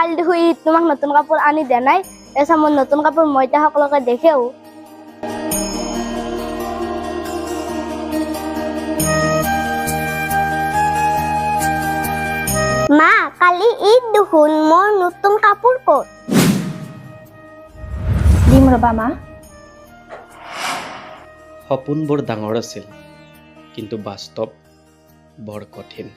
কালি দেখো ঈদ, তোমাক নতুন কাপোৰ আনি দিয়া নাই। এচা মোৰ নতুন কাপোৰ, মই এতিয়া সকলোকে দেখেও। মা, কালি ঈদ দেখোন, মোৰ নতুন কাপোৰ ক'ত? দিম ৰ'বা মা। সপোন বৰ ডাঙৰ আছিল, কিন্তু বাস্তৱ বৰ কঠিন।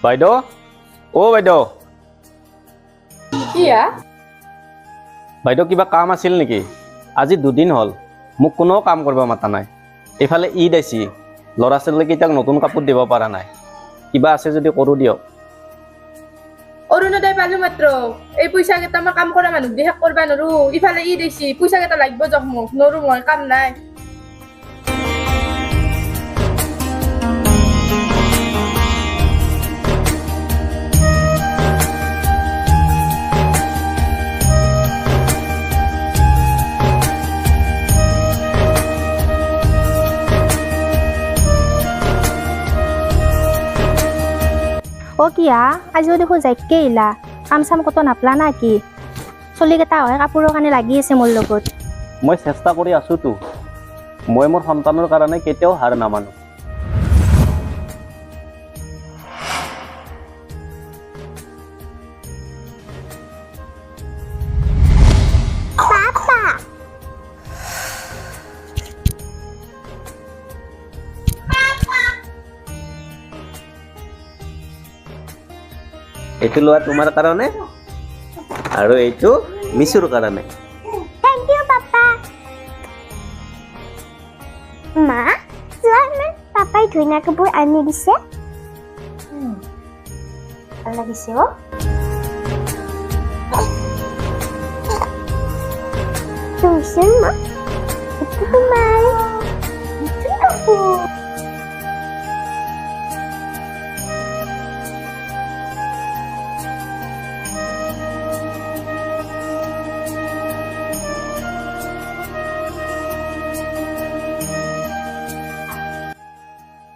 বাইদেউ, অ' বাইদেউ। কি হা? বাইদেউ, কিবা কাম আছিল নেকি? আজি দুদিন হ'ল, মোক কোনেও কাম কৰিব মাতা নাই। এইফালে ঈদ আহিছি, ল'ৰা ছোৱালীকেইটাক নতুন কাপোৰ দিব পৰা নাই। কিবা আছে যদি কৰোঁ দিয়ক। অৰুণোদয় পালো মাত্ৰ। এই পইচা কেইটা মই কাম কৰা মানুহক দি শেষ কৰবা নৰো। ইফালে ঈদ আহিছি, পইচা কেইটা লাগব যক মোক। নৰো মই, কাম নাই। অ কিয়া, আজিও দেখোন যাইকে আহিলা, কাম চাম ক'তো নাপলা না কি? চলিকেইটা হয় কাপোৰৰ কাৰণে লাগি আছে মোৰ লগত। মই চেষ্টা কৰি আছোতো। মই মোৰ সন্তানৰ কাৰণে কেতিয়াও হাৰ নামানো। পাপা। এইটো লোৱা তোমাৰ কাৰণে আৰু এইটো মিছুৰ কাৰণে। Thank U papa. মা, চোৱা ইমান পাপাই ধুনীয়া কাপোৰ আনি দিছে। ভাল লাগিছে অ'। তুমিচোন মা, এইটো তোমাৰ নতুন কাপোৰ।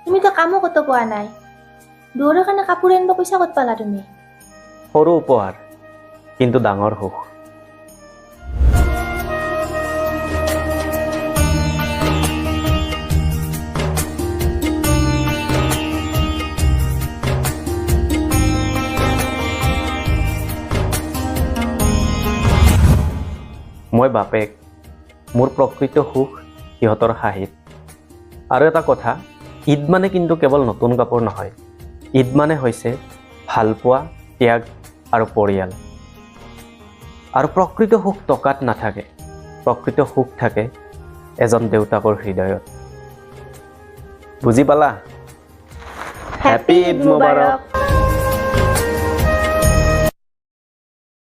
তুমিতো কামো ক'তো পোৱা নাই, দুয়োৰে কাৰণে কাপোৰ আনিব পইচা ক'ত পালা তুমি? সৰু উপহাৰ, কিন্তু ডাঙৰ সুখ। মই বাপেক, মোৰ প্ৰকৃত সুখ সিহঁতৰ হাঁহিত। আৰু এটা কথা, ঈদ মানে কিন্তু কেৱল নতুন কাপোৰ নহয়। ঈদ মানে হৈছে ভালপোৱা, ত্যাগ আৰু পৰিয়াল। আৰু প্ৰকৃত সুখ টকাত নাথাকে, প্ৰকৃত সুখ থাকে এজন দেউতাকৰ হৃদয়ত। বুজি পালা? হেপী ঈদ মুবাৰক।